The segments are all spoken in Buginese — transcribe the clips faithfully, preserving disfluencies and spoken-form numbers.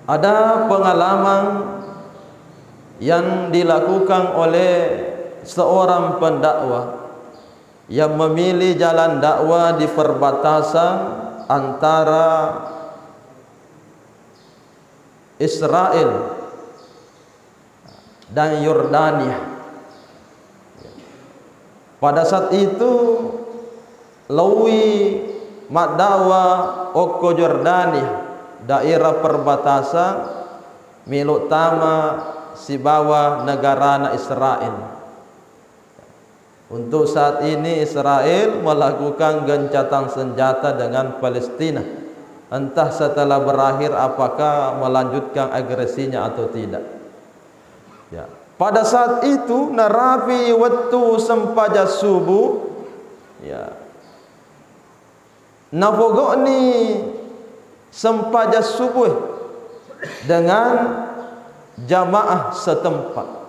Ada pengalaman yang dilakukan oleh seorang pendakwah yang memilih jalan dakwah di perbatasan antara Israel dan Yordania. Pada saat itu, laowi maddakwah okko Yordania, daerah perbatasan, melo tama sibawa negarana Israel. Untuk saat ini Israel melakukan gencatan senjata dengan Palestina. Entah setelah berakhir apakah melanjutkan agresinya atau tidak. Ya. Pada saat itu, narapi wettu sempajang subuh, ya, napogo'ni sempajang subuh dengan jamaah setempat.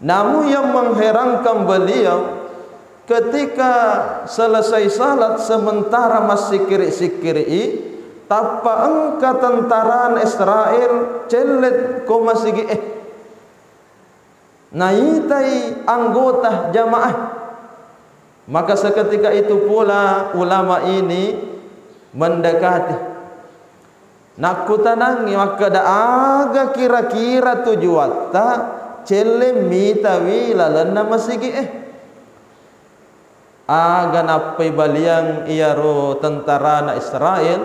Namun yang mengherankan beliau, ketika selesai salat sementara massikiri-sikiri, tappa engka tentara Israel cellet ko masigi e. Naitai anggota jamaah. Maka seketika itu pula ulama ini mendekati. Nakkutanangngi makkeda, "Aga kira-kira tujuatta celle mitawi lalenna masigi e?" Aga nappai baliang iyaro tentarana Israel,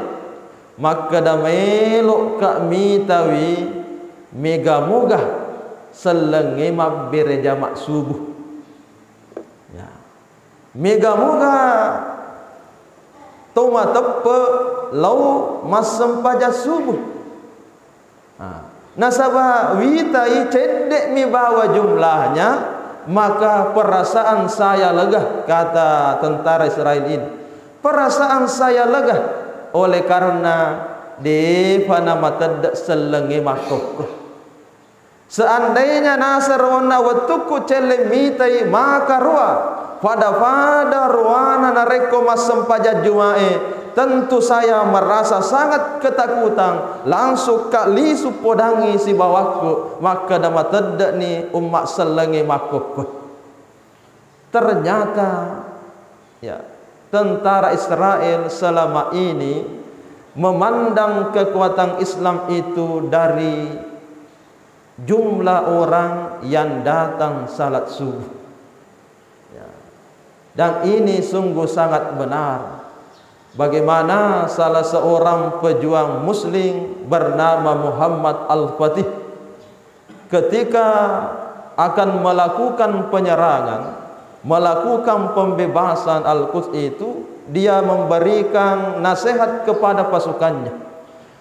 makkeda, "Melo'ka mitawi mega-moga sellengnge mabbere jama subuh." Ya. Mega-moga to mateppe lao massempajang subuh. Ah, nasaba witai cedde'mi bawa jumlahnya, maka perasaan saya lega, kata tentara Israel ini. Perasaan saya lega oleh karena defa namatedde sellengnge makkokko. Seandainya nasero onna wettukku celle mitai maka rua, pada-pada ruana narekko massempajang Jumae, tentu saya merasa sangat ketakutan, langsung ka lisu podangi sibawakku, makkeda matedde'ni umma sellengnge makkokko. Ternyata, ya, tentara Israel selama ini memandang kekuatan Islam itu dari jumlah orang yang datang salat subuh. Ya. Dan ini sungguh sangat benar. Bagaimana salah seorang pejuang muslim bernama Muhammad Al-Fatih, ketika akan melakukan penyerangan, melakukan pembebasan Al-Quds itu, dia memberikan nasihat kepada pasukannya.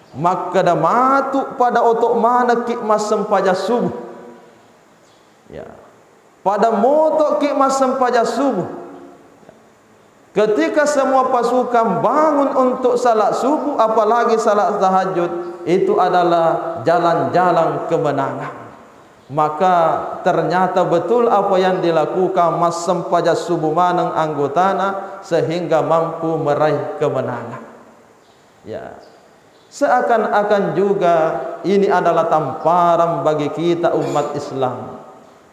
Makkeda, matu pada oto manekki massempajang subuh. Ya. Pada motoki massempajang subuh. Ketika semua pasukan bangun untuk salat subuh, apalagi salat tahajud, itu adalah jalan-jalan kemenangan. Maka ternyata betul apa yang dilakukan, massempajang subuh maneng anggotana sehingga mampu meraih kemenangan. Ya. Seakan-akan juga ini adalah tamparan bagi kita umat Islam.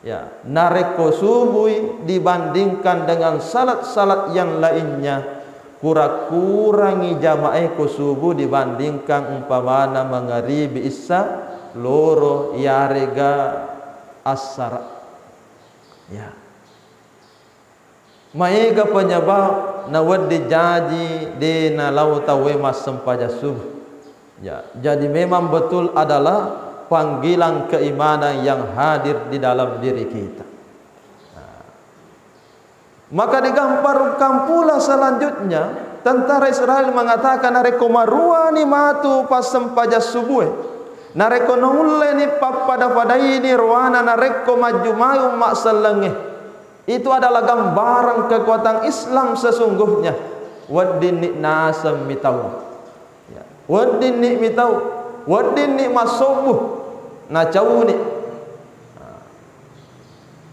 Ya, narekko subui dibandingkan dengan salat-salat yang lainnya, kurang-kurangi jamae ko subuh dibandingkan umpamana mangaribi, issa, loro, yarega assara. Ya. Maega penyebab nawedding jaji de nalao tauwe massempajang subuh. Ya, jadi memang betul adalah panggilan keimanan yang hadir di dalam diri kita. Nah. Maka digambarkan pula selanjutnya, tentara Israel mengatakan, narekko maruani matu passempajang subue, narekko naulleni pappada-padaini ruana narekko majjumai umma sellengnge. Itu adalah gambaran kekuatan Islam sesungguhnya. Weddinni naseng mitau. Ya. Weddinni mitau. Weddinni massobbu. Nacauni. Nah.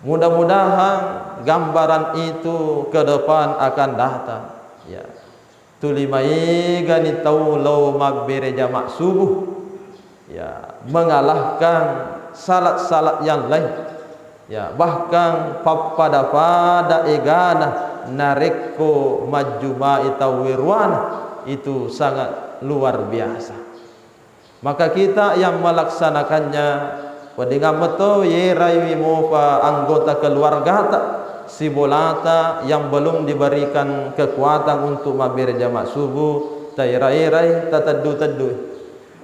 Mudah-mudahan gambaran itu ke depan akan datang. Ya. Tuli maegani tau lao mabbere jama subuh. Ya, mengalahkan salat-salat yang lain. Ya, bahkan pappada-pada egana narekko majjumai tau weruana, itu sangat luar biasa. Maka kita yang melaksanakannya, weddingang meto yeraiwi mopa anggota keluargata, sibolata yang belum diberikan kekuatan untuk mabbere jama subuh, taera-erai, tateddu-teddui.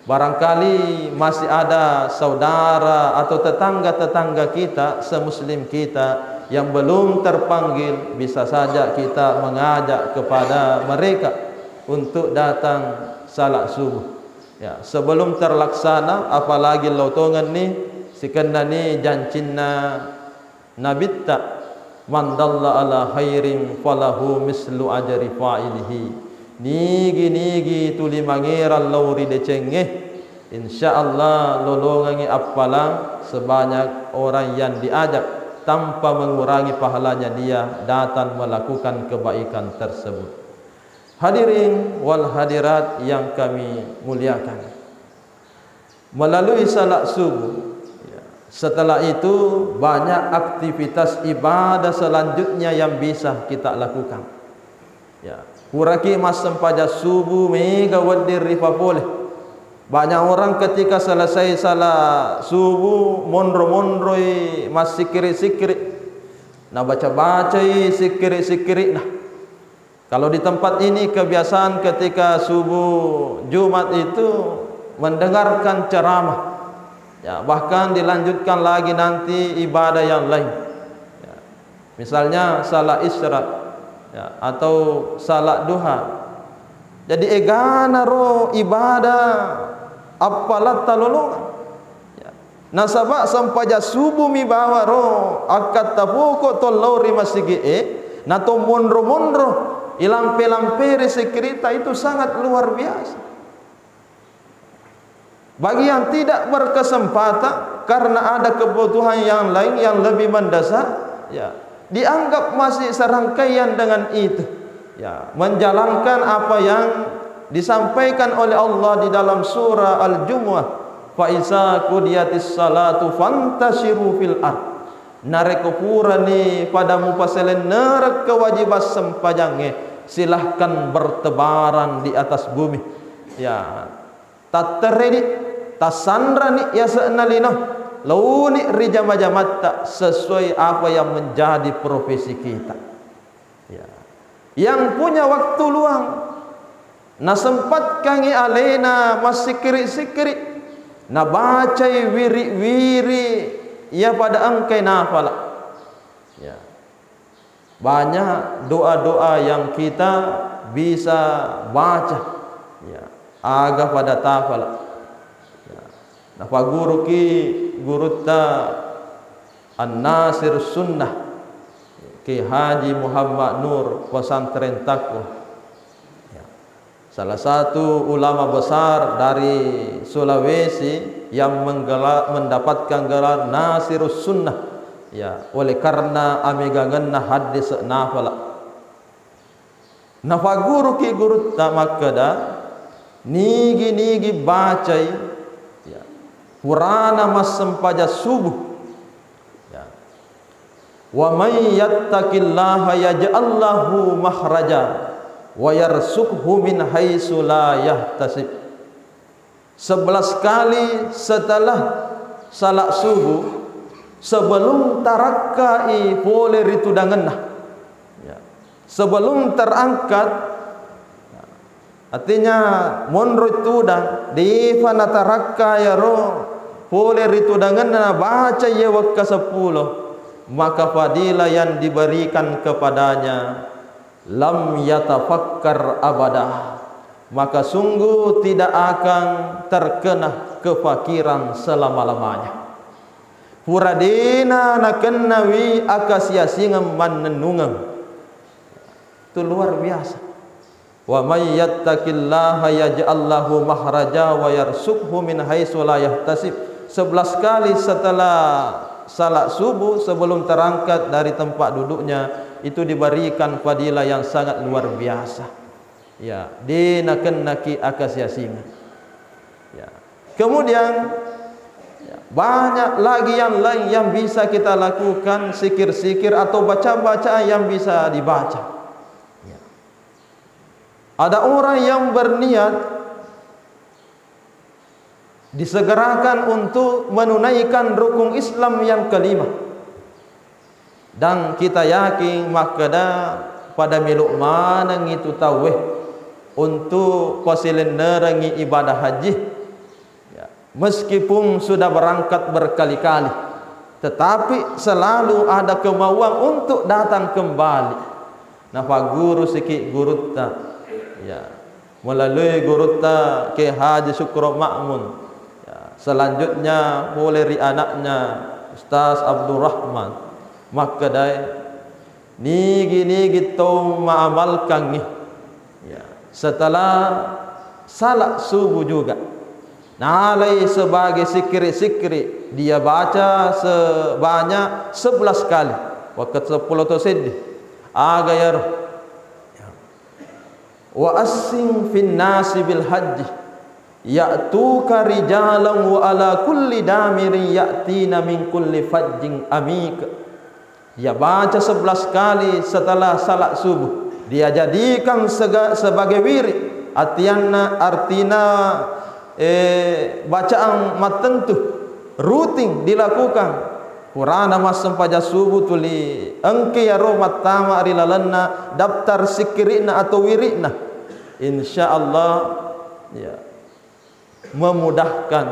Barangkali masih ada saudara atau tetangga-tetangga kita, semuslim kita yang belum terpanggil, bisa saja kita mengajak kepada mereka untuk datang salat subuh. Ya, sebelum terlaksana, apalagi lo tongenni, sikennani jancinna Nabitta, "Man dalla ala khairin falahu mislu ajri fa'ilihi." Nigi-nigi tuli mangerang lao ri decengnge, insya Allah lolongengngi appalang sebanyak orang yang diajak tanpa mengurangi pahalanya dia datang melakukan kebaikan tersebut. Hadirin wal hadirat yang kami muliakan. Melalui salat subuh, ya, setelah itu banyak aktivitas ibadah selanjutnya yang bisa kita lakukan. Ya, puraki massempajang subuh, mega wedding ripapole. Banyak orang ketika selesai salat subuh, monro-monroi massikkiri-sikkiri, nabaca-bacai sikkiri-sikkiri'na. Kalau di tempat ini kebiasaan ketika subuh Jumat itu mendengarkan ceramah. Ya, bahkan dilanjutkan lagi nanti ibadah yang lain. Ya. Misalnya salat Isra, ya, atau salat duha. Jadi egana ro ibadah appalatta lolongang. Ya. Nasaba sempajang subuh mi bawaro akkatta poko to lao ri masigi'e, na to monro-monro ilampe-lamperi sikkiritta itu sangat luar biasa. Bagi yang tidak berkesempatan karena ada kebutuhan yang lain yang lebih mendesak, ya, dianggap masih serangkaian dengan itu. Ya, menjalankan apa yang disampaikan oleh Allah di dalam surah Al-Jumu'ah, "Fa iza qudiyatis salatu fantashiru fil ard." Narekko purani pada mupaselennereng kewajiban sempajangnge, silahkan bertebaran di atas bumi. Ya, tattereni, tassanrani yase'na lino, launi ri jama-jamatta sesuai apa yang menjadi profesi kita. Ya. Yang punya waktu luang, nasempatkangngi alena massikkiri-sikkiri, nabacai wiri-wiri iya pada engkai nafala. Ya. Banyak doa-doa yang kita bisa baca. Ya. Aga pada tafala. Ya. Napaguruki gurutta An-Nasir Sunnah, Kiai Haji Muhammad Nur, Pesantren Taqwa. Ya. Salah satu ulama besar dari Sulawesi yang menggela-, mendapatkan gelar Nasirus Sunnah. Ya, oleh karena amegangenna haddese nafala. Napaguruki gurutta makkeda, nigi-nigi bacai, ya, purana massempajang subuh. Ya. "Wa may yattaqillaha yaj'al lahu makhraja wa yarzuqhu min haitsu la yahtasib." Sebelas kali setelah salat subuh, sebelum tarakkai pole ri tudangenna. Ya. Sebelum terangkat, artinya monro tudang, defa natarakka yaro pole ri tudangenna nabaca iya wekka seppulo, maka fadilah yang diberikan kepadanya lam yatafakkar abada, maka sungguh tidak akan terkena kefakiran selama-lamanya. Pura dena nakennawi akasiasingeng mannennungeng. Itu luar biasa. "Wa may yattaqillaha yaj'al lahu makhraja wa yarzuqhu min haitsu la yahtasib." Sebelas kali setelah salat subuh, sebelum terangkat dari tempat duduknya, itu diberikan fadilah yang sangat luar biasa. Ya, de nakennaki akasiasingeng. Ya. Kemudian, ya, banyak lagi yang lain yang bisa kita lakukan, sikir-sikir atau baca-bacaan yang bisa dibaca. Ya. Ada orang yang berniat disegerakan untuk menunaikan rukun Islam yang kelima. Dan kita yakin makkeda pada melo manengngi tu tauwe untuk pasilennerengngi ibadah haji. Ya, meskipun sudah berangkat berkali-kali, tetapi selalu ada kemauan untuk datang kembali. Napagguru siki gurutta, ya, melalui gurutta Kiai Haji Syukro Ma'mun. Ya, selanjutnya pole ri anaknya Ustaz Abdurrahman. Makkedai, nigi-nigi tau maamalkangngi, ya, setelah salat subuh juga, nalai sebagai sikri-sikri, dia baca sebanyak sebelas kali. Waktu sepuluh to seddi. Aga yaro? Wa assin fin nasi bil hajji ya'tuka rijalan wa ala kulli damirin ya'tina min kulli fajjin amik. Dia baca sebelas kali setelah salat subuh. Dia jadikan sega-, sebagai wirid. Artianna, artina, eh, bacaan mattentu, rutin dilakukan. Purana massempajang subuh tuli engke yaro mattama ri lalenna daftar sikkiri'na atau wiridna. Insya Allah, ya, memudahkan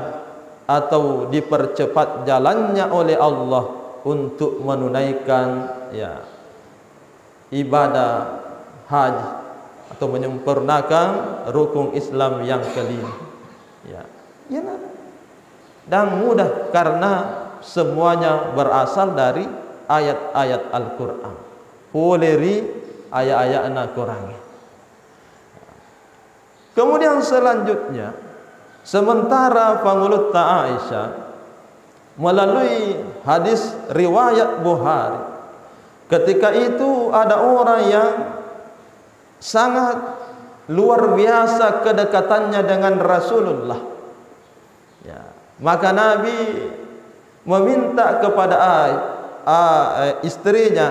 atau dipercepat jalannya oleh Allah untuk menunaikan, ya, ibadah haji atau menyempurnakan rukun Islam yang kelima. Ya, ya, nah. Dan mudah karena semuanya berasal dari ayat-ayat Al-Quran. Pole ri ayat-ayatna Quran. Kemudian selanjutnya, sementara Pangulutta Aisyah melalui hadis riwayat Bukhari, ketika itu ada orang yang sangat luar biasa kedekatannya dengan Rasulullah. Ya, maka Nabi meminta kepada Ai-, a-, eh, istrinya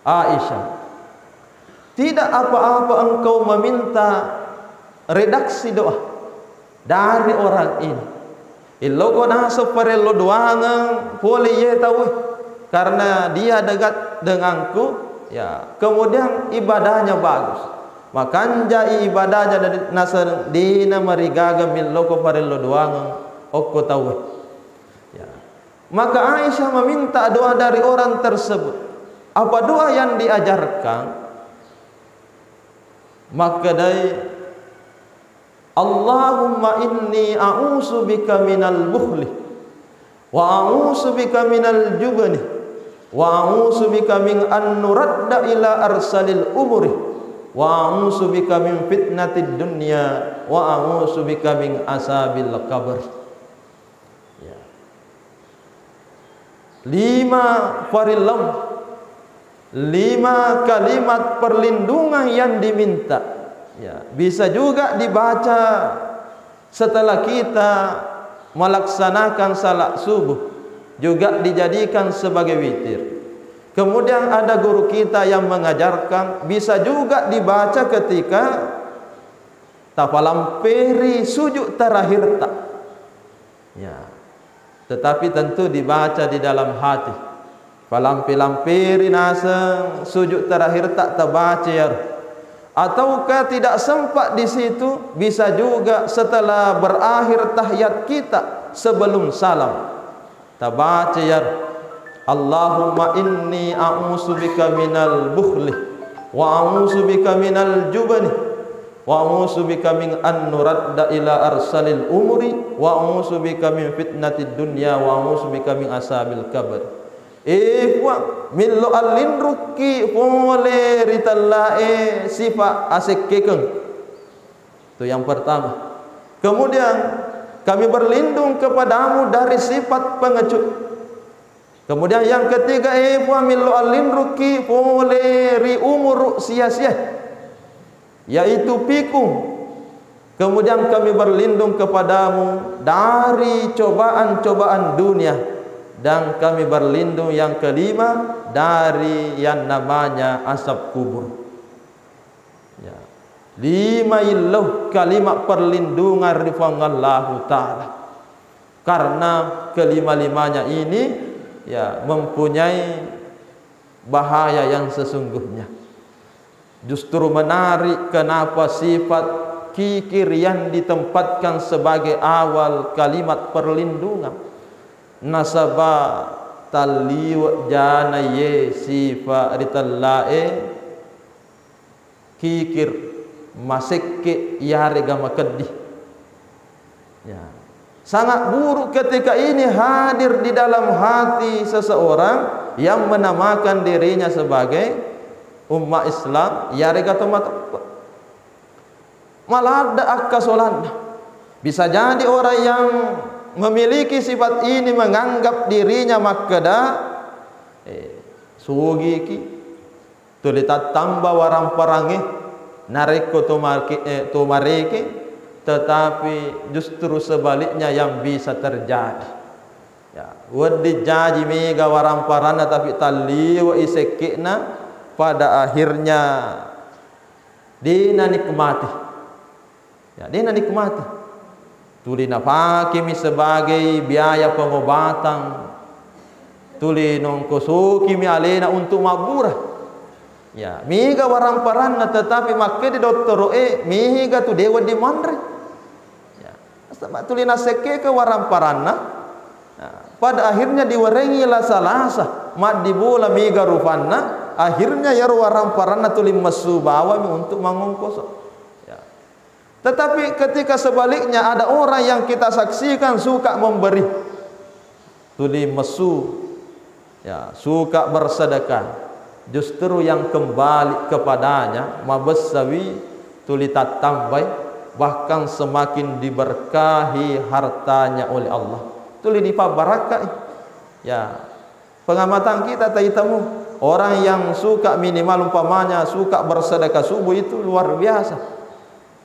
Aisyah, "Tidak apa-apa engkau meminta redaksi doa dari orang ini. Illoko naseng parello doangeng pole iye tauwe, karena dia dekat denganku, ya, kemudian ibadahnya bagus." Makanjai ibadahnya dan naseng dena marigaga milloko parello doangeng okko tauwe. Ya. Maka Aisyah meminta doa dari orang tersebut. Apa doa yang diajarkan? Makkedai, "Allahumma inni a'udzubika minal bukhli, wa a'udzubika minal jubni, wa a'udzubika min an nuradda ila arsalil umuri, wa a'udzubika min fitnatid dunya, wa a'udzubika min azabil qabr." Ya. Lima farilleng, lima kalimat perlindungan yang diminta. Ya, bisa juga dibaca setelah kita melaksanakan salat subuh, juga dijadikan sebagai witir. Kemudian ada guru kita yang mengajarkan, bisa juga dibaca ketika tapalamperi sujud terakhirta. Ya. Tetapi tentu dibaca di dalam hati. Palampe-lamperi naseng sujud terakhirta tabaca iyaro. Ataukah tidak sempat di situ, bisa juga setelah berakhir tahiyat kita sebelum salam. Tabaca iyaro. Allahumma inni a'udzubika minal bukhli, wa a'udzubika minal jubni, wa a'udzubika min an nuradda ila arsalil umuri, wa a'udzubika min fitnatid dunya, wa a'udzubika min azabil qabr. Eh Puang, millo allinrukki pole ri tellae sifat asekkekeng. Itu yang pertama. Kemudian, kami berlindung kepadamu dari sifat pengecut. Kemudian yang ketiga, eh Puang, millo allinrukki pole ri umuru sia-sia, yaitu piku. Kemudian kami berlindung kepadamu dari cobaan-cobaan dunia, dan kami berlindung yang kelima dari yang namanya azab kubur. Ya. Lima illau kalimat perlindungan ri Puang Allahu Ta'ala. Karena kelima-limanya ini, ya, mempunyai bahaya yang sesungguhnya. Justru menarik kenapa sifat kikir yang ditempatkan sebagai awal kalimat perlindungan. Nasaba talliwe jana ye sifat ritellae kikir, masekke, iyarega makeddi. Ya. Sangat buruk ketika ini hadir di dalam hati seseorang yang menamakan dirinya sebagai umat Islam, iyarega to mateppe. Maladde akkasolanna. Bisa jadi orang yang memiliki sifat ini menganggap dirinya makkeda, eh, sugiki, tuli tattamba waramparangnge, narekko to marke-, eh, to mareke, tetapi justru sebaliknya yang bisa terjadi. Ya, wedding jaji mega waramparanna, tapi talliwei sekke'na, pada akhirnya dena nikmati. Ya, dena nikmati. Tuli napakemi sebagai biaya pengobatan. Tuli nongkosokimi alena untuk mabbura. Ya, mega waramparanna, tetapi makkeda dottoro'e, mega tu de wedding manre. Ya. Nasaba tuli nasekkeke waramparanna. Nah, pada akhirnya diwerengi lasa-lasa, maddibola mega rupanna, akhirnya yaro waramparanna tuli messu bawami untuk mangongkoso. Ya. Tetapi ketika sebaliknya ada orang yang kita saksikan suka memberi, tuli messu, ya, suka bersedekah, justru yang kembali kepadanya mabessawi tuli tattambai, bahkan semakin diberkahi hartanya oleh Allah. Tuli dipabarakkai. Ya, pengamatan kita tadi temu, orang yang suka minimal umpamanya suka bersedekah subuh itu luar biasa.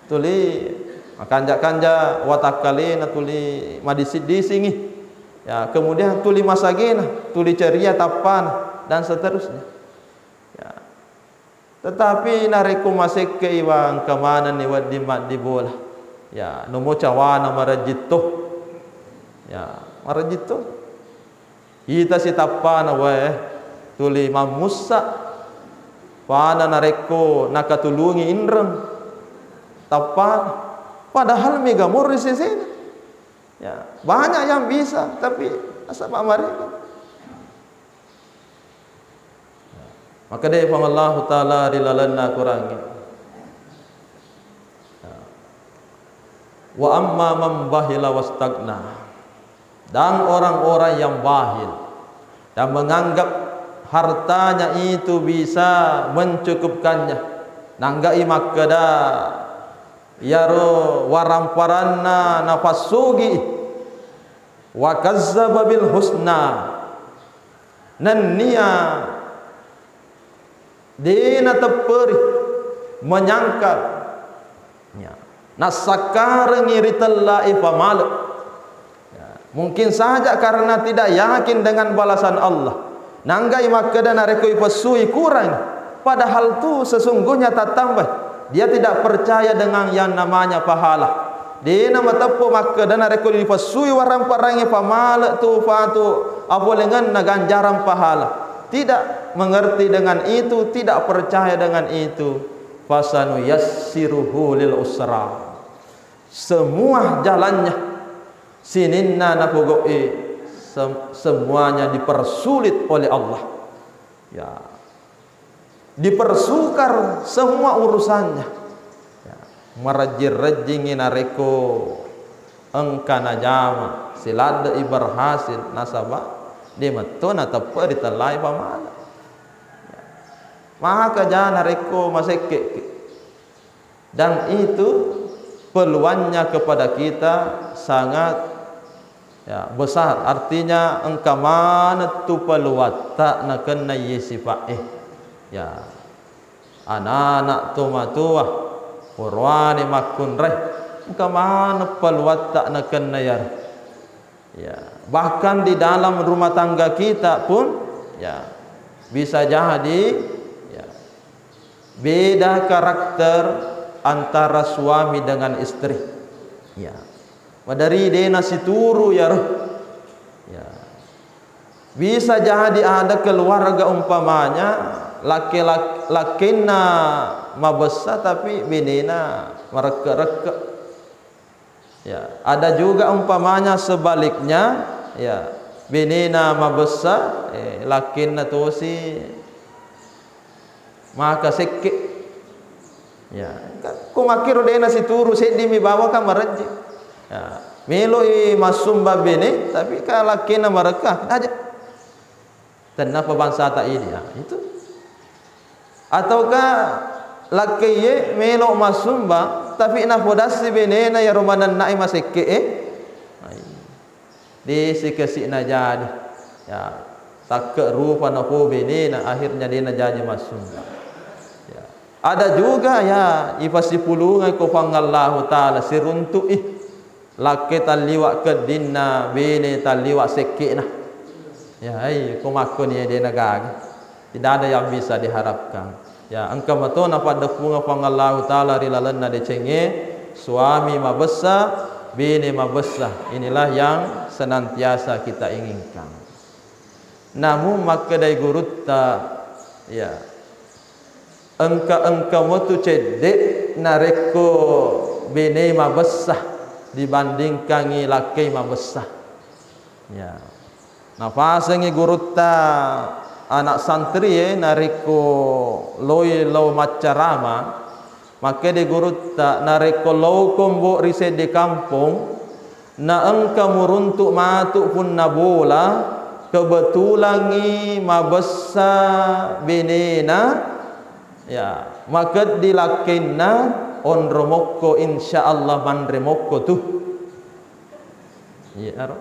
Tuli makanja-kanja watakkalena, tuli madising-disingi. Ya, kemudian tuli masagena, tuli ceria tappana, dan seterusnya. Ya. Tetapi narekko masekkei wa engka manenni wedding maddibola. Ya, nomo cawana marejjitto. Ya, marejjitto. Ita sitappana wae tuli mammussa. Pana narekko nakatulungi inreng. Tappana. Padahal mega moro ri sesena. Ya, banyak yang bisa, tapi nasaba mareka. Maka de Puang Allahu Ta'ala ri lalenna Qurangnge. Ya. Wa amma man bahila wastagna. Dan orang-orang yang bahil dan menganggap hartanya itu bisa mencukupkannya. Nanggai makkeda, iyaro waramparanna napassugi, wa kazzaba bil husna, nennia de natepperi, menyangkal, ya, nassakkarengi ritellai pamale. Ya, mungkin saja karena tidak yakin dengan balasan Allah. Nanggai makkeda narekko ipessui kurang, padahal tu sesungguhnya tattambai. Dia tidak percaya dengan yang namanya pahala. Dena mateppo makkeda narekko dipessui waramparangnge pamale tu patu apolengenna ganjaran pahala. Tidak mengerti dengan itu, tidak percaya dengan itu. Fasanu yassiruhu lil usra. Semua jalannya sininna napogau'i sem-, semuanya dipersulit oleh Allah. Ya. Dipersukar semua urusannya. Ya. Marejjing-rejjingi narekko engka najama, siladde'i berhasil, nasaba de metto nateppe ritellai pamala. Ya. Maka ja narekko masekke. Dan itu peluangnya kepada kita sangat, ya, besar. Artinya engka manettu peluatta nakenna iye sifat e. Ya. Anak-anak, tomatoa, poroane makkunrai. Engka maneng paluatta nakenna iyaro. Ya, bahkan di dalam rumah tangga kita pun, ya, bisa jadi, ya, beda karakter antara suami dengan istri. Ya. Madari dena situru iyaro. Ya. Bisa jadi ada keluarga umpamanya laki-, lak-, lakinna mabessa tapi benena marekke-rekke. Ya, ada juga umpamanya sebaliknya, ya, benena mabessa, eh, lakinna tosi maka sekke. Ya, ka-, ko makkiro dena situru seddimi bawaka marejje. Ya, meloi massumba bene, tapi ka lakkena marekka, aja. Tennafa bangsata idi, ya, itu. Ataukah lakkaiye melo massumba, tapi nafodassi benena iyaro manennae masekke e? Ai. Desi kasi'na jadi. Ya, takke rupa nafo benena, akhirnya dena jaji massumba. Ya. Ada juga, ya, ipasipulungai ko Puang Allahu Ta'ala, siruntu'i. Lakke talliwa keddinna, bene talliwa sekke'na. Ya, ai, ko makkoni dena gaga. Tidak ada yang bisa diharapkan. Ya, engka mato napaddeppungeng Puang Allahu Ta'ala ri lalenna decengnge, suami mabessa, bene mabessa. Inilah yang senantiasa kita inginkan. Namun makkedai gurutta, ya, engka-engka motu cedde narekko bene mabessa dibandingkangi lakkei mabessa. Ya. Nafasengngi gurutta anak santri e, narekko loi lao maccarama, makkede gurutta, narekko laoko mbo ri sedde kampong, na engka muruntu matu punna bola, kebetulangngi mabessa benena, ya, makeddi lakkenna, onro mokko, insya Allah manre mokko tu. Iya, aro.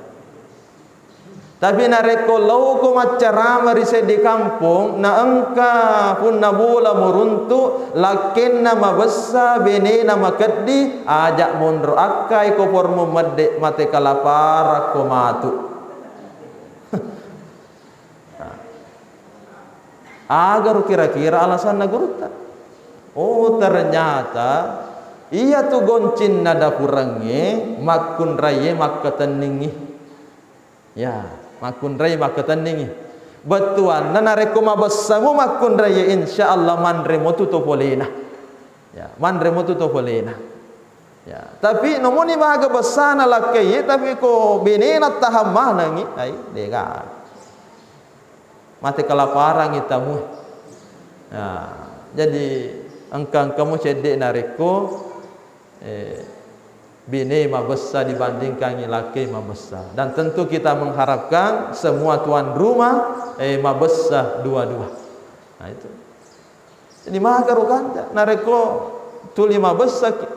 Tapi narekko laoko maccarama ri seddi kampong, na engka punna bola muruntu, lakkenna mabessa, benena makeddi, aja monro akkai ko pormu medde mate kalaparakko matu. Agaro kira-kira alasanna gurutta? Oh, ternyata iyatu goncinna dapurengnge makkunraie makkatenningngi. Ya, makkunrai makkatenningi. Bettuanna narekko mabessamo makkunrai, insya Allah manre motu to polena. Ya, manre motu to polena. Ya, tapi nomoni maga bessana lakkai, tapi ko benena tahang manengi, ai, dega. Mate kelaparangi tamu. Ya, jadi engka-engkamu cedde narekko eh, bine mabessa dibandingkan lakkai mabessa. Dan tentu kita mengharapkan semua tuan rumah, eh, mabessa dua-dua. Nah, itu. Jadi, maka rukanta, narekko tuli mabessa ki,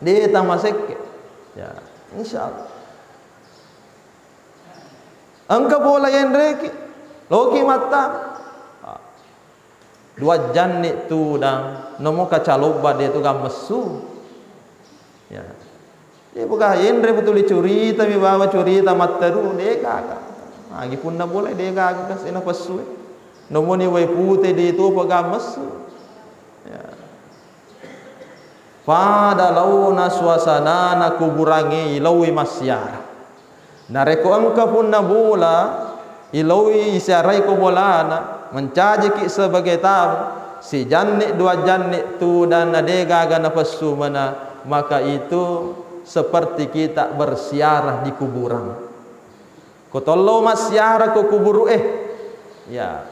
de tamasekke. Ya, insya Allah. Engka bola yenreki, loki matta. Dua janni tudang, nomo kacalobba de tu gammessu. Ya. De buka yenre betuli curita mi bawa curita matteru, de gaga. Agi punna bola de gaga kasena pessu. Nomoni wai pute de tu gammessu. Ya. Pada laona suasanana kuburangnge ilaui massiara. Narekko engka punna bola, ilaui isiarai ko bolana, mencajiki sebagai tamu, sijanni dua janni tudang na de gaga napessumana, maka itu seperti kita bersiarah di kuburan. Ko tollo massiara ko kuburu e, ya.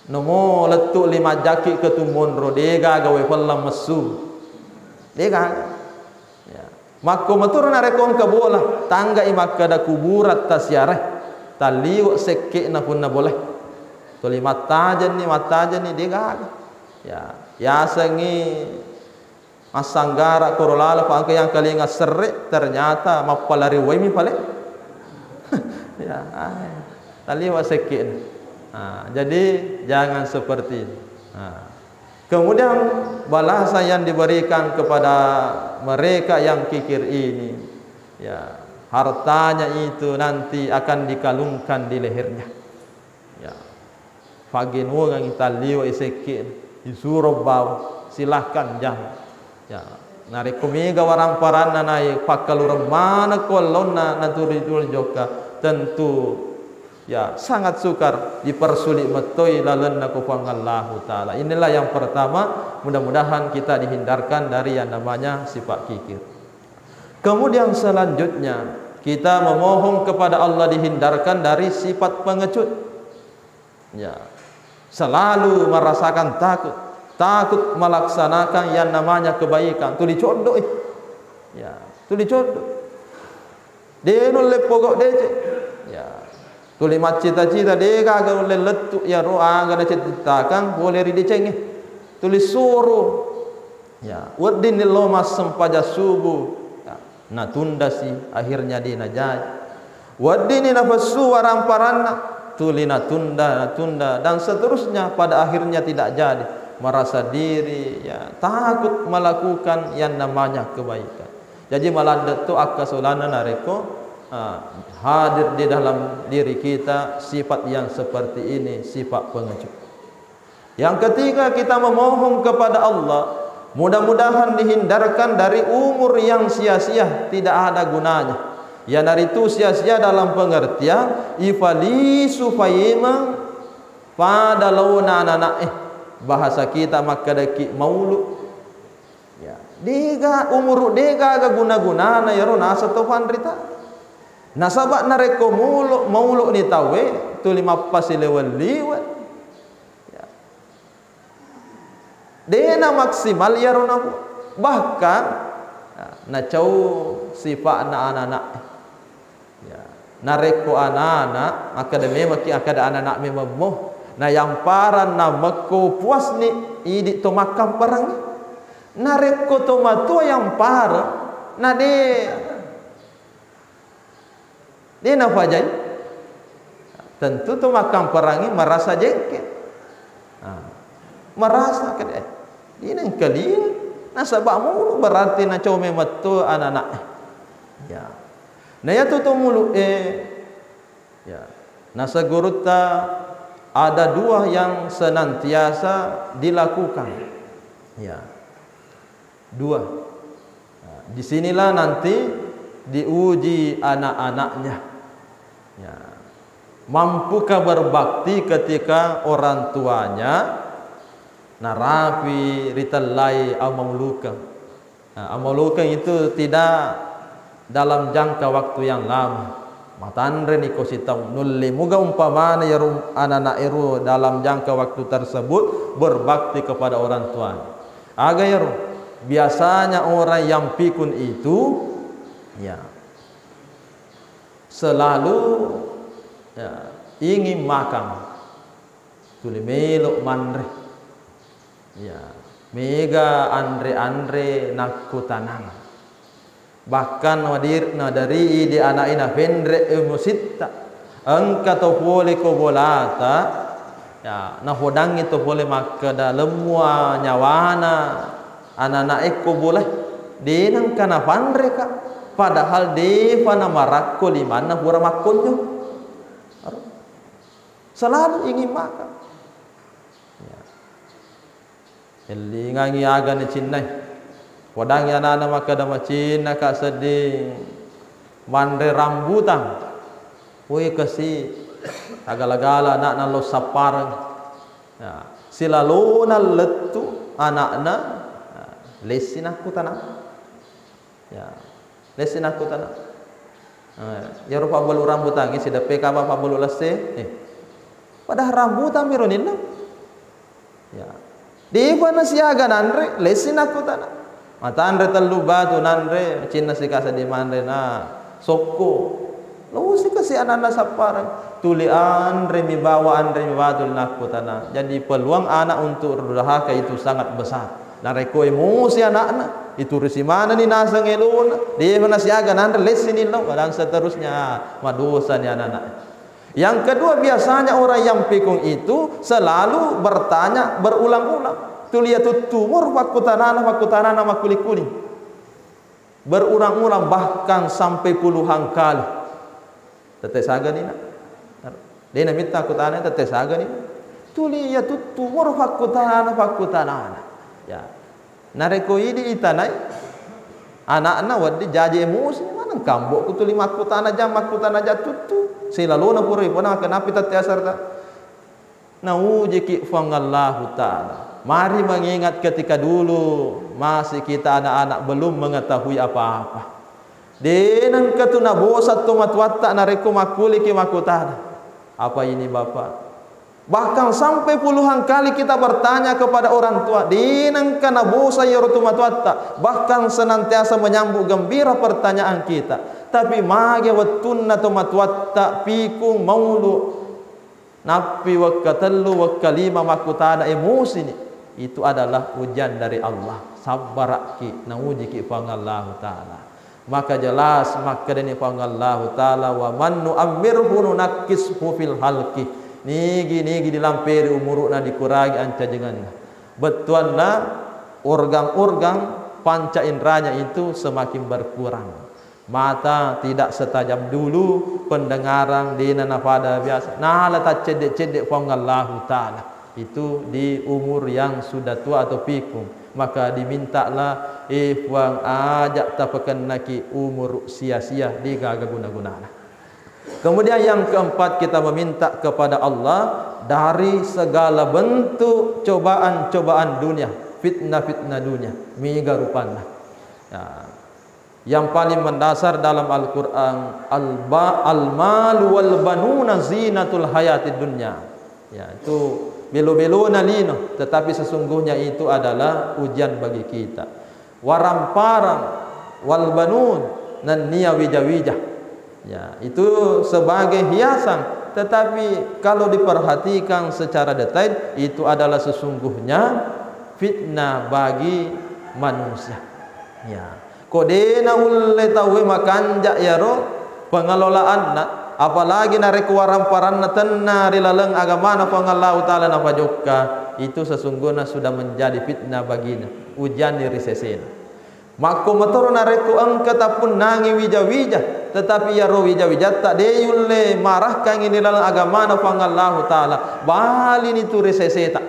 Nomo lettu lima jaki ke tu monro, de gaga wai pellang messu. De gaga. Ya. Makko maturu narekko engka bola, tanggai makkeda kuburan tasiarai. Talliwe sekke'na punna bola. Tuli mattajenni, mattajenni, de gaga. Ya, yasengngi Massanggara koro laleng, fa engka yang kalinga serre, ternyata mappalari waimi pale. Ya, ah, taliwa sekke'na. Ah, jadi jangan seperti itu. Ah. Kemudian balasan yang diberikan kepada mereka yang kikir ini, ya, hartanya itu nanti akan dikalungkan di lehernya. Ya. Faggenuangengngi talliwe' isekke', isuro bau, silahkan jamu. Ya. Narekko mega waramparanna nae pakkalureng manekko ellonna naturi-turi jokka, tentu, ya, sangat sukar dipersulit mettoi lalenna ko Puang Allahu Ta'ala. Inilah yang pertama, mudah-mudahan kita dihindarkan dari yang namanya sifat kikir. Kemudian selanjutnya, kita memohon kepada Allah dihindarkan dari sifat pengecut. Ya. Selalu merasakan takut, takut melaksanakan yang namanya kebaikan. Tuli coddo, eh. Ya, tuli coddo. De' nulle pogau' deceng. Ya. Tuli maccita-cita, de' gaga nulle lettu' iyaro aga nacittakang pole ri decengnge. Tuli suro. Ya, weddinni lo massempajang subuh. Ya, natundasi, akhirnya de' najai. Weddinni nafessu waramparanna, tuli natunda, natunda, dan seterusnya, pada akhirnya tidak jadi. Merasa diri, ya, takut melakukan yang namanya kebaikan. Jaji, maladde' tu akkasolanna narekko, ah, hadir di dalam diri kita sifat yang seperti ini, sifat pengecut. Yang ketiga, kita memohon kepada Allah, mudah-mudahan dihindarkan dari umur yang sia-sia, tidak ada gunanya. Iyanaritu sia-sia dalam pengertian ifalisu faimeng pada laona anana'e. Bahasa kita makkedaki maulu. Ya, dega umuru, dega aga guna-gunana iyaro naseng to panrita. Nasaba narekko mulo, maulo ni tauwe, tuli mappasilewe-liwe. Ya. Dena maksimal iyaro nabu. Bahkan, ya, nacau sifa'na anana'e. Ya. Narekko anana, makkeda memekki, akkeda anana mememmo. Nayamparang namekko puasni, idi to makkamperangngi. Narekko to matua yampareng, na de, de nafajai. Tentu to makkamperangngi merasa jengkel. Ah, merasa kede, eh, dina engkalinga, nasaba mulu berarti nacau memetto anana'e. Ya. Na iyatu to mulu, eh, ya. Naseng gurutta ada dua yang senantiasa dilakukan. Ya. Dua. Nah, di sinilah nanti diuji anak-anaknya. Ya. Mampukah berbakti ketika orang tuanya narapi ritellai amaulukeng? Nah, amaulukeng itu tidak dalam jangka waktu yang lama. Matanreni ko sitaung, nulle muga umpamana iyaro anak-anak ero dalam jangka waktu tersebut berbakti kepada orang tuanya. Aga ero? Biasanya orang yang pikun itu, ya, selalu, ya, ingin makan. Tuli melo manre. Ya, mega anre-anre nakkutanang. Bahkan nadir-, nadari idi ana'e nafenre emositta. Engka to pole ko bolata, ya, nahodangngi to pole makkeda lemmua nyawana anana'e ko bola. De nengka nafanreka, padahal defa namarakko limanna pura makkonjo. Selalu ingin makan. Ya. Ellingangi aga nacinnai. Podangi anana makkeda, macinnaka sedding manre rambutan. Woi, kasi agala-gala anakna lo sappareng. Ya. Silalona lettu anakna, ya, lessi nakkutana. Ya. Lessi nakkutana. Eh, iyaro pabbalu rambutangnge sideppe kaba pabbalu lesse. Eh. Padahal rambutan miro ninna. Ya. Defa nasiaga nanre, lessi nakkutana. Matanre tellu batu nanre, cinna sikasa dimanre na sokko. Lo sikasi ananna sappareng. Tuli anre mi bawa, anre mi batu nakkutana. Jadi peluang anak untuk durhaka itu sangat besar. Narekko emosi anakna, iturusi manenni naseng elona, defa nasiaga nanre, lessini lao, dan seterusnya, madosani anak-anak. Yang kedua, biasanya orang yang pikun itu selalu bertanya berulang-ulang. Tuli yatuttu, moro pakkutanana, pakkutanana makkuli-kuli. Berulang-ulang, bahkan sampai puluhan kali. Tette sagani na. Dena mitta kutana tette sagani. Tuli yatuttu, moro pakkutanana, pakkutanana. Ya. Narekko idi itanai, anakna wedding jaji emosi, maneng kambo ku tuli makkutana jang, makkutana jang tuttu. Silalona pura ipona, kenapi tette asarta. Naujiki Puang Allahu Ta'ala. Mari mengingat ketika dulu masih kita anak-anak, belum mengetahui apa-apa. De nengka tu nabosa to matuatta narekko makkuliki makkutana, "Apa ini, Bapak?" Bahkan sampai puluhan kali kita bertanya kepada orang tua, de nengka nabosa iyaro tu matuatta, bahkan senantiasa menyambut gembira pertanyaan kita. Tapi mage wettunna to matuatta pikung maulu, nappi wekka tellu, wekka lima makkutana, emosini. Itu adalah ujian dari Allah. Sabbara'ki, naujiki Puang Allahu Ta'ala. Maka jelas makkedani Puang Allahu Ta'ala, "Wa man nu'ammirhu nunakkishu fil halqi." Nigi-nigi dilamperi umuru'na, dikurangi ancajengenna. Bettuanna, organ-organ panca indranya itu semakin berkurang. Mata tidak setajam dulu, pendengaran dena napada biasa. Nala taccedde-cedde Puang Allahu Ta'ala. Itu di umur yang sudah tua atau pikung. Maka dimintalah, "Eh Puang, aja tapakennaki umur sia-sia, degaga guna-gunana." Kemudian yang keempat, kita meminta kepada Allah dari segala bentuk cobaan-cobaan dunia, fitnah-fitnah dunia, mega rupanna. Ya. Yang paling mendasar dalam Al-Quran, al-ba-, "Al-malu wal banuna zinatul hayatid dunya." Ya, itu belo-belona lino, tetapi sesungguhnya itu adalah ujian bagi kita. Waramparang, wal banun, nennia wija-wija. Ya, itu sebagai hiasan, tetapi kalau diperhatikan secara detail, itu adalah sesungguhnya fitnah bagi manusia. Ya. Ko de naulle tauwe makanja iyaro pengelolaanna, apalagi narekko waramparanna tenna ri laleng agamana Puang Allahu Ta'ala napajokka, itu sesungguhnya sudah menjadi fitnah bagina, ujianni ri sesena. Makko matoro narekko engka tappunnangi wija-wija, tetapi iyaro wija-wijatta de yulle marahkangi ri laleng agamana Puang Allahu Ta'ala, balini tu ri seseta.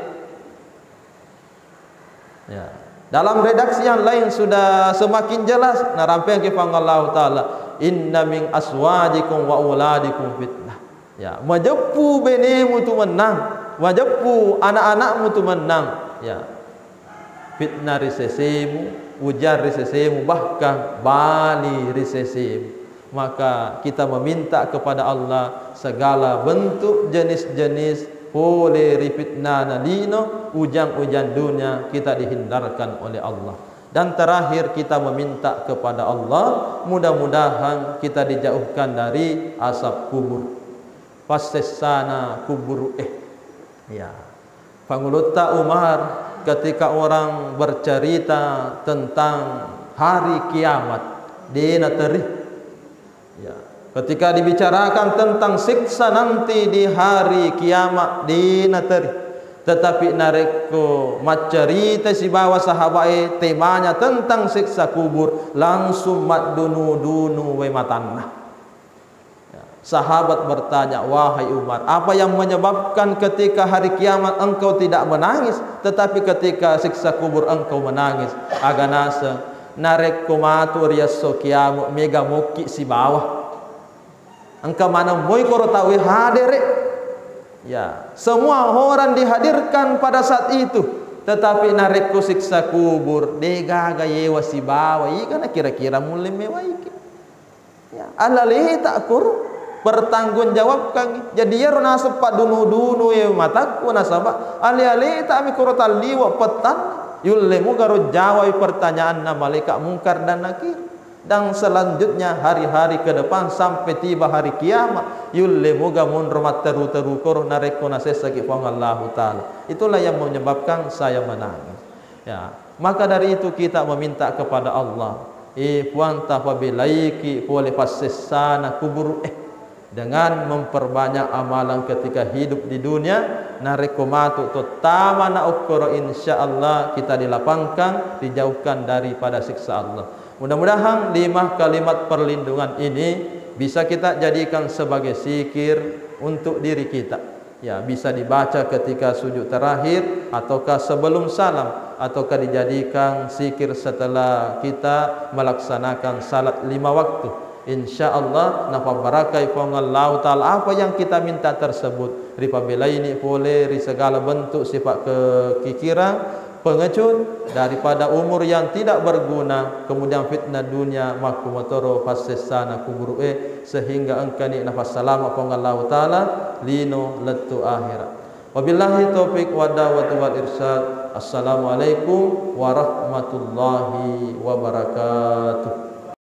Ya. Dalam redaksi yang lain sudah semakin jelas, narampeangki Puang Allahu Ta'ala, "Inna min aswajikum wa auladikum fitnah." Ya, majeppu benemu tu mennang, majeppu anak-anakmu tu mennang. Ya. Fitnah ri sesemu, ujian ri sesemu, bahkan bali ri sesemu. Maka kita meminta kepada Allah segala bentuk jenis-jenis pole ri fitnahna lino, ujian-ujian dunia kita dihindarkan oleh Allah. Dan terakhir kita meminta kepada Allah, mudah-mudahan kita dijauhkan dari azab kubur. Passessana kuburu, eh. Ya. Pangulutta Umar, ketika orang bercerita tentang hari kiamat, de nateri. Ya. Ketika dibicarakan tentang siksa nanti di hari kiamat, de nateri. Tetapi narekko maccarita sibawa sahabae temanya tentang siksa kubur, langsung maddunu-dunu we matanna. Ya, sahabat bertanya, "Wahai Umar, apa yang menyebabkan ketika hari kiamat engkau tidak menangis, tetapi ketika siksa kubur engkau menangis?" Aga naseng, narekko matu ri esso kiamat, mega mokki sibawa. Engka maneng moi koro tauwe hadere. Ya, semua orang dihadirkan pada saat itu. Tetapi narekko siksa kubur, degaga yewa sibawa, igana kira-kira mulle mewaiki. Ya, alaleta koro pertanggungjawabkan. Jadi iyaro naseng paddunu-dunu e matakku nasaba ale-aleta mi koro talliwa pettan, yulle muga ro jawai pertanyaanna malaika Mungkar dan Nakir. Dan selanjutnya hari-hari ke depan sampai tiba hari kiamat, yulle muga monro matteru-teru koro narekko nasessaki Puang Allahu Ta'ala. Itulah yang menyebabkan saya menangis. Ya, maka dari itu kita meminta kepada Allah, "Eh, Puang, tapabelaiki pole passessana kuburu, eh." Dengan memperbanyak amalan ketika hidup di dunia, narekko matu tottama na okkoro, insya Allah kita dilapangkan, dijauhkan daripada siksa Allah. Mudah-mudahan lima kalimat perlindungan ini bisa kita jadikan sebagai zikir untuk diri kita. Ya, bisa dibaca ketika sujud terakhir, ataukah sebelum salam, ataukah dijadikan zikir setelah kita melaksanakan salat lima waktu. Insya Allah, napabarakai Puang Allahu Ta'ala apa yang kita minta tersebut. Ripabelaini pole ri segala bentuk sifat kekikiran, pengecut, daripada umur yang tidak berguna, kemudian fitnah dunia, makkumotoro passessana kuburu'e, sehingga engkani nafassalama Puang Allahu Ta'ala lino lettu akhirat. Wabillahi taufiq wa da'watu wal irsyad. Assalamualaikum warahmatullahi wabarakatuh.